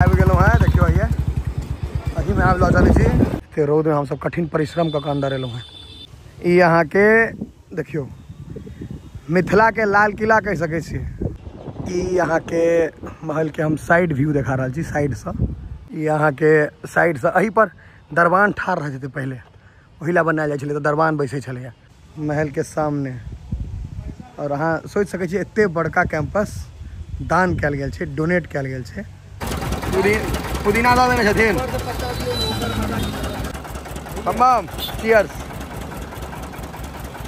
आबि गेलहुँ हेँ, देखियौ हैया एहिमे आब लऽ चलै छी। एते रौदमे हमसब कठिन परिश्रम कऽ के अन्दर एलहुँ हेँ। ई अहाँके देखियौ मिथिलाके लाल किला कहि सकै छियै। ई अहाँके महलके हम साइड व्यू देखा रहल छी, साइडसँ। ई अहाँके साइडसँ एहि पर दरबान ठाढ़ रहै छथिन पहिले, ओहि लए बनायल जाइ छलै, तऽ दरबान बैसै छलैए महलके सामने। आओर अहाँ सोचि सकै छियै एते बड़का कैंपस दान कयल गेल छै, डोनेट कयल गेल छै। पुदीना दऽ देने छथिन। बम चीयर्स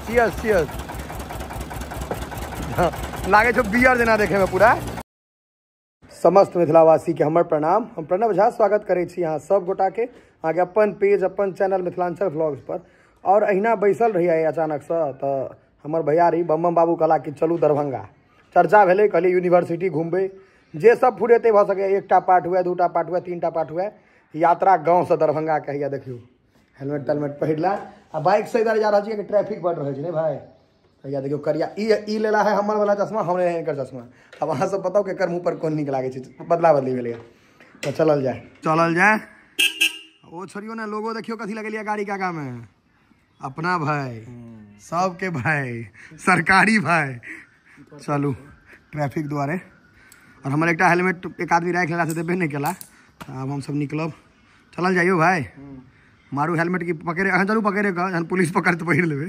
चीयर्स चीयर्स। लागै छौ बियर जेना देखे में पूरा। समस्त मिथिलावासी के हमर प्रणाम। हम प्रणव झा स्वागत करै छी अहाँ सब गोटा के अहाँके अपन पेज अपन चैनल मिथिलांचल व्लॉग्स पर। और अहिना बैसल रही आइ अचानक से, तऽ हमर भैयारी बम बम बाबू कहला कि चलू दरभंगा। चर्चा भेलै, कहलियै यूनिवर्सिटी घुमबै, जे सब फुरेतै भऽ सकैए, एकटा पार्ट हुए, दूटा पार्ट हुए, तीनटा पार्ट हुए। यात्रा गाँव से दरभंगा के हैया। देखियौ हेलमेट तेलमेट पहिरला आ बाइक से इधर जा रहल छियै कि ट्रैफिक बढ़ रहल छै। नहीं भाई, हैया देखियौ करिया ई लेला है हमर वाला चश्मा, हम लेला हिनकर चश्मा। अब अहाँ सब बताउ केकर मुँह पर कोन नीक लागै छै। बदला बदली भेलैए तऽ चलल जाय, चलल जाय। ओ छोड़ियौ ने, लोगो देखियौ कथी लगेलियै गाड़ी के आगाँ में, अपना भाई सबके भाई सरकारी भाई। चलू ट्रैफिक दुआरे। और हमर एकटा हेलमेट एक आदमी राखि लेला से देबे नहि केला। आब हमसब निकलब, चलल जाइयो भाई। मारू हेलमेट की पकड़े, अहाँ चलू पकड़े कऽ, जहन पुलिस पकड़त पहिर लेबै।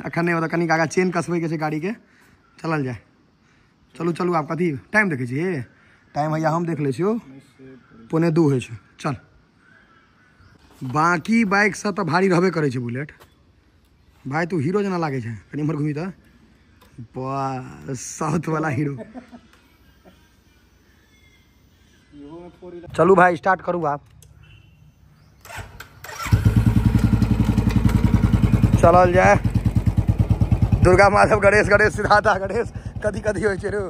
अखन नहि होता, कनिक आगाँ चेन कसबैके छै गाड़ीके। चलल जाय, चलू चलू। आब कथी टाइम देखै छियै? टाइम हैया हम देख लै छियौ, 1:45 होइ छै। चल, बाकी बाइकसँ तऽ भारी रहबे करै छै बुलेट। भाई तू हीरो जेना लागै छै, कनि इम्हर घुमी तऽ, वाह साउथ वाला हीरो। चलू भाई स्टार्ट करू आप। चलल जाय। दुर्गा माधव गणेश गणेश सिद्धार्था गणेश कथी कथी होइ छै रो।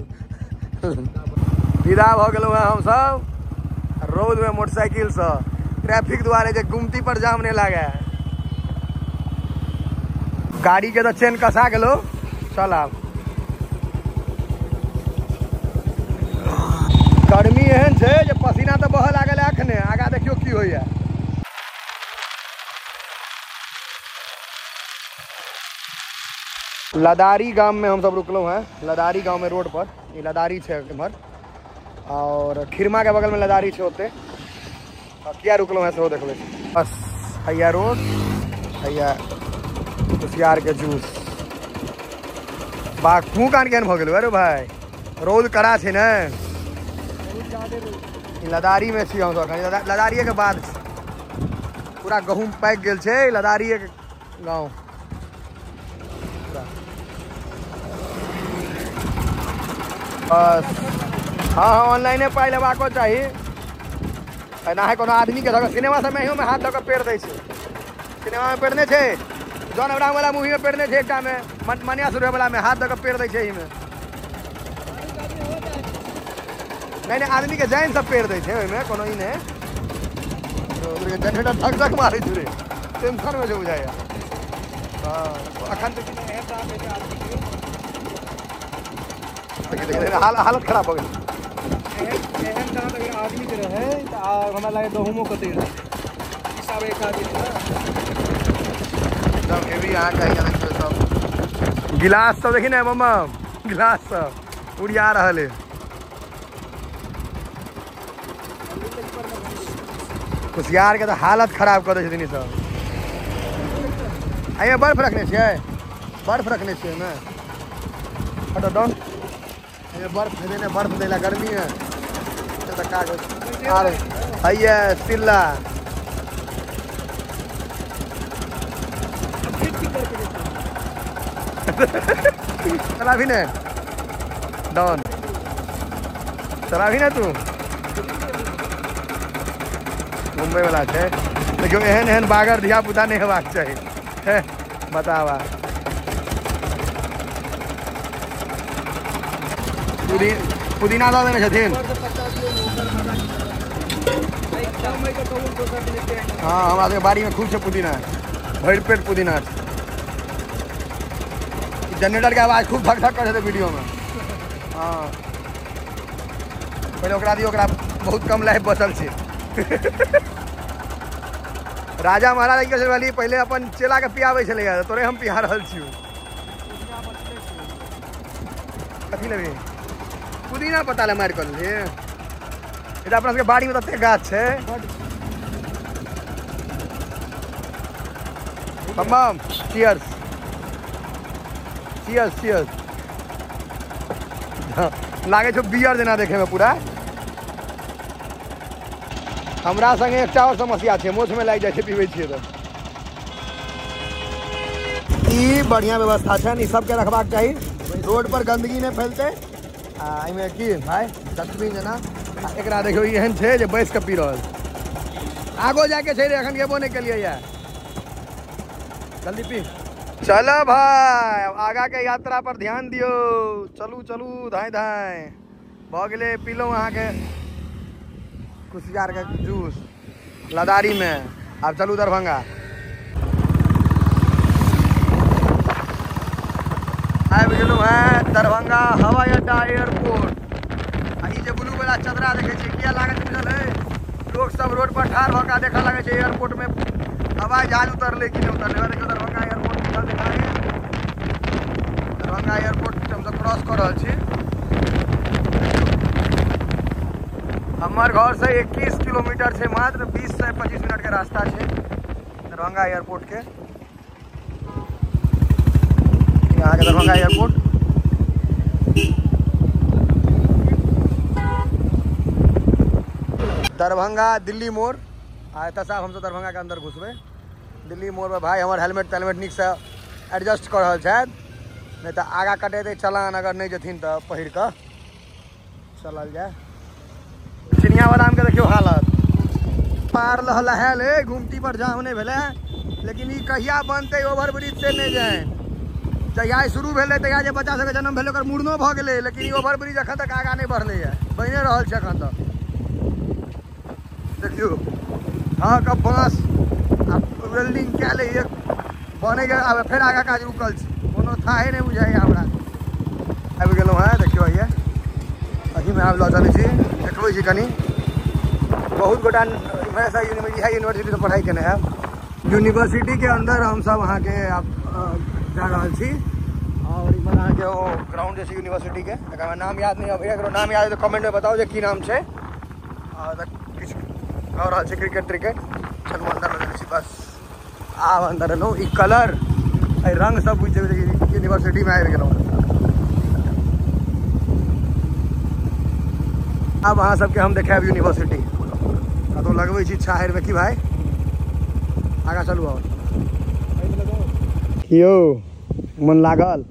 विदा भऽ गेलहुँ हेँ हमसब रौदमे मोटरसाइकिलसँ, ट्रैफिक दुआरे जे गुमती पर जाम नहि लागे। गाड़ी के तऽ चेन कसा गेलो। चल आब, गर्मी एहन छै जे पसीना तऽ बहऽ लागल अखने। आगाँ देखियौ की होइया। लदारी गाम में हमसब रुकलहुँ हेँ। लदारी गाँव में रोड पर, ई लदारी छै एम्हर, और खिरमा के बगल में लदारी छै ओते। किया रुकलहुँ हेँ सेहो देखबै। बस हैया रोड, हैया कुसियार के जूस। बा मुँह कान केहन भऽ गेल अरे भाई, रौद कड़ा छै ने। लदारी में छी हमसब, लदारिये के बाद पूरा गहूम पाकि गेल छै। लदारिये के गाँव। बस हाँ हाँ, ऑनलाइने पाइ लेबाको चाही। एना है कोनो आदमी के धऽ सिनेमा सबमे एहियोमे हाथ धऽ कऽ पेड़ दै छै। सिनेमामे पेड़ने छै, जॉन अब्राहम वाला मूवीमे पेड़ने छै, एकटामे मनिया सूर्य वाला में हाथ धऽ कऽ पेड़ दै छै एहिमे। नहीं नहीं, आदमी के जान सब पेड़ दै छै ओहिमे, कोनो ई नहि। जनरेटर धक धक मारै छै रे, टेंशन मे छै बुझाइया। हाँ अखन तऽ हालत खराब भऽ गेल। एहन दाँत अगर आदमी के रहै तऽ हमरा लागै गहूमो कतै रहै। एक आदमी एकदम हेवी। अहाँके हैया देखियौ सब गिलास सब, देखी ने मम्मा गिलास सब उड़िया रहल है। कुसियार के तऽ हालत खराब कऽ दै छथिन ई सब। एहिमे बर्फ रखने छियै, बर्फ रखने छियै एहिमे। हटो डाउन। एहिमे बर्फ हेतै ने, बर्फ दै लए गर्मी है तऽ कागज। आर हैया सिल्ला। चला भी ने डॉन, चला भी ने तू। घूमबै वाला छै। देखियौ एहन एहन बागर धिया पुता नहि हेबाक चाही। हे बताबा, पुदीना दऽ देने छथिन। हाँ हमरा सबके बाड़ी में खूब छै पुदीना, भरि पेट पुदीना छै। जनरेटर के आवाज खूब धक धक करै छै वीडियो में। हाँ पहिले ओकरा दियौ, ओकरा बहुत कम लाइफ बचल छै। राजा महाराजा की कहै पहिले अपन चेला के पियाबै छलैया, तोरे हम पिया रहल छियौ। कथी लेबही? पुदीना पत्ता ले मारि कऽ लेलही। ई तऽ अपना सबके बाड़ी में तते गाछ छै। बम चीयर्स चीयर्स चीयर्स। लागै छौ बियर जेना देखे में पूरा। हमरा संगे एकटा और समस्या छै, मोछ में लागि जाइ छै पीबै छियै तऽ। ई बढ़िया व्यवस्था छै, ई सबके रखबाक चाही, रोड पर गंदगी नहि फैलतै। आ एहिमे की भाई डस्टबिन जेना। एकरा देखियौ एहन छै जे बैस के पी रहल। आगो जाके छै रे, एखन गेबो नहि केलियै या। जल्दी पी। चलो भाई अब आगा के यात्रा पर ध्यान दियौ। चलू चलू धाय धाय भऽ गेलै। पीलहुँ अहाँके कुसियार के जूस लदारी में। आब चलू दरभंगा। आबि गेलहुँ हेँ दरभंगा हवाई अड्डा एयरपोर्ट। आ ई जे ब्लू वाला चदरा देखै छियै, किया लागत बुझल है? लोक सब रोड पर ठाढ़ भऽ कऽ देखऽ लगै छै एयरपोर्ट में हवाई जहाज उतरलै कि नहि उतरलै। देखियौ दरभंगा एयरपोर्ट लिखल देखा गेल। दरभंगा एयरपोर्ट हमसब क्रॉस कऽ रहल छी। हमर घर से 21 किलोमीटर छै, मात्र 20 से 25 मिनट के रास्ता छै दरभंगा एयरपोर्ट के। यहाँ के दरभंगा एयरपोर्ट। दरभंगा दिल्ली मोड़। आ एतऽ साहब हमसब दरभंगा के अंदर घुसबै। दिल्ली मोड़ में भाई हमर हेलमेट तेलमेट नीक से एडजस्ट कऽ रहल छथि, नहीं तऽ आगा कटेतै चलान अगर नहीं जेथिन तऽ पहिर कऽ चलल जाय। चिनिया बादाम के देखियौ हालत, पार लहलहायल है, गुमती पर जाम नहीं भेलै, लेकिन ई कहिया बनतै ओवर ब्रिज से नहि जाय। जहिया शुरू भेलै तहिया जे बच्चा सबके जन्म भेलै ओकर मुड़नो भऽ गेलै, लेकिन ई ओवर ब्रिज एखन तक आगा नहि बढ़लैए, बनिए रहल छै एखन तक। देखियौ हाँ का बाँस आ वेल्डिंग कयल एक बनै के आब फेर आगा काज रुकल छै, कोनो थाहे नहि बुझाइए हमरा। आबि गेलहुँ हेँ, देखियौ हैया एहीमे आब लऽ चलै छी, देखबै छी कनि। बहुत गोटा इम्हरेसँ इएह यूनिवर्सिटीसँ पढ़ाइ केने हैब। यूनिवर्सिटी के अंदर हमसब अहाँके आब जा रहल छी। और इम्हर अहाँके ओ ग्राउंड जे छै यूनिवर्सिटी के, एकर नाम याद नहि अबैए, ककरो नाम याद है तऽ कमेंट में बताउ जे की नाम छै। और किछु भऽ रहल छै क्रिकेट त्रिकेट। चलू अंदर लऽ चलै छी। बस आब अंदर एलहुँ। ई कलर एहि रंग सब बुझि जेबै यूनिवर्सिटी में आबि गेलहुँ। आब अहाँ सबके हम देखायब यूनिवर्सिटी। कतहु लगबै छी छाहरिमे की भाई? आगाँ चलू। और यौ मन लागल?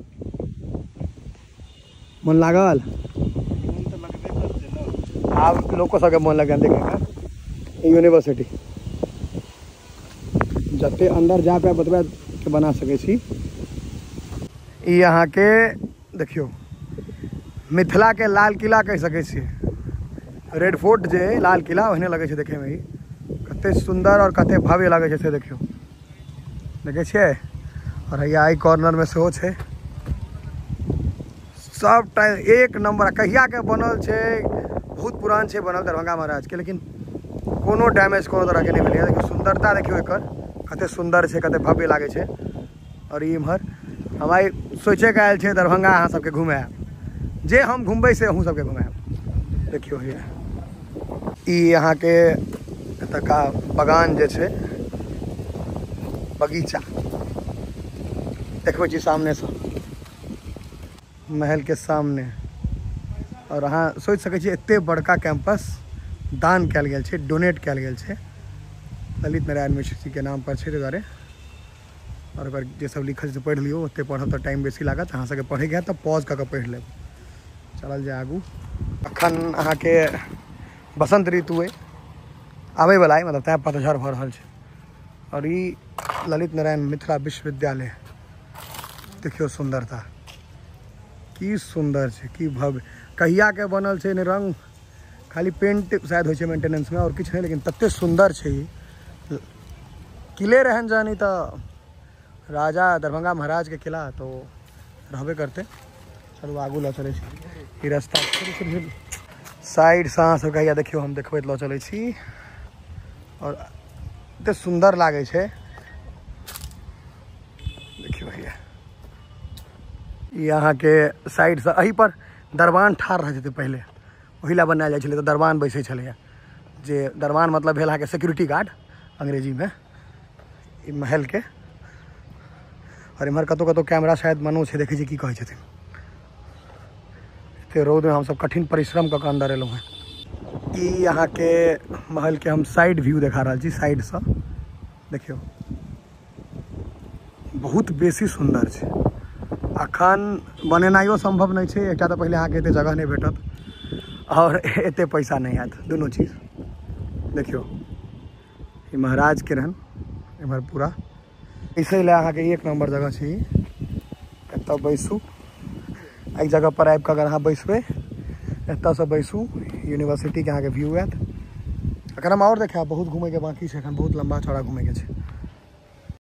मन लागल? आब लोको सबके मन लगल देखेके यूनिवर्सिटी। जते अंदर जा पाए बतबा के बना सकै छी। ई अहाँके देखियौ मिथिला के लाल किला कहि सकै छी। रेड फोर्ट जे लाल किला ओहने लगै छै देखे में। ई कते सुंदर और कते भव्य लगै छै से देखियौ, देखै छियै। और हैया एहि कॉर्नर में सेहो छै सब टाइम एक नंबर। कहिया के बनल छै, बहुत पुरान छै बनल दरभंगा महाराज के, लेकिन कोनो डैमेज कोनो तरह के नहि भेलैए। देखियौ सुंदरता देखियौ एकर कते सुंदर छै, कते भव्य लागै छै। और ई इम्हर हम आइ सोचे के आयल छै दरभंगा अहाँ सबके घुमायब, जे हम घुमबै से अहूँ सबके घुमायब। देखियौ हैया ई अहाँके एतुका बगान जे छै, बगीचा देखबै छी सामनेसँ, महल के सामने। और अहाँ सोचि सकै छी एते बड़का कैंपस दान कयल गेल छै, डोनेट कयल गेल छै ललित नारायण मिश्र जी के नाम पर छै, ताहि दुआरे। और ओकर जे सब लिखल छै पढ़ि लियौ, ओते पढ़ब तऽ टाइम बेसी लागत। अहाँ सबके पढ़ैके हैत तऽ पॉज कऽ कऽ पढ़ि लेब। चलल जाय आगू। अखन अहाँके बसंत ऋतु अइ, आबैवला अइ, मतलब तैँ पतझड़ भऽ रहल छै। और ई ललित नारायण मिथिला विश्वविद्यालय, देखियौ सुंदरता की सुंदर छै, की भव्य। कहिया के बनल छै, नहि रंग खाली पेंट शायद होइ छै मेंटेनेंस में और किछु नहि, लेकिन तते सुंदर छै ई। किले रहन जानी तऽ राजा दरभंगा महाराज के किला तो रहबे करते। चलू आगू लऽ चलै छी। ई रास्ता साइडसँ अहाँ सबके हैया देखियौ, हम देखबैत लऽ चलै छी। आओर एते सुन्दर लागै छै, देखियौ हैया ई अहाँके साइडसँ एहि पर दरबान ठाढ़ रहै छथिन। पहिले ओहि लए बनायल जाइ छलै, तऽ दरबान बैसै छलैए, जे दरबान मतलब भेल अहाँके सिक्योरिटी गार्ड अंग्रेजीमे ई महलके। आओर एम्हर कतहु कतहु कैमरा शायद मनो छै, देखै छी की कहै छथिन। एते रौदमे हमसब कठिन परिश्रम कऽ कऽ अन्दर एलहुँ हेँ। ई अहाँके महलके हम साइड व्यू देखा रहल छी, साइडसँ देखियौ बहुत बेसी सुन्दर छै। अखन बनेनाइयो सम्भव नहि छै, एकटा तऽ पहिले अहाँके एते जगह नहि भेटत आओर एते पैसा नहि हैत, दुनू चीज। देखियौ ई महाराजके रहन एम्हर पूरा बैसै लए अहाँके एक नम्बर जगह छै ई। एतऽ बैसू, एहि जगह पर आबि कऽ अगर अहाँ बैसबै, एतऽसँ बैसू, यूनिवर्सिटीके अहाँके व्यू आयत। अखन हम आओर देखायब, बहुत घुमैके बाकी छै, अखन बहुत लम्बा चौड़ा घुमैके छै।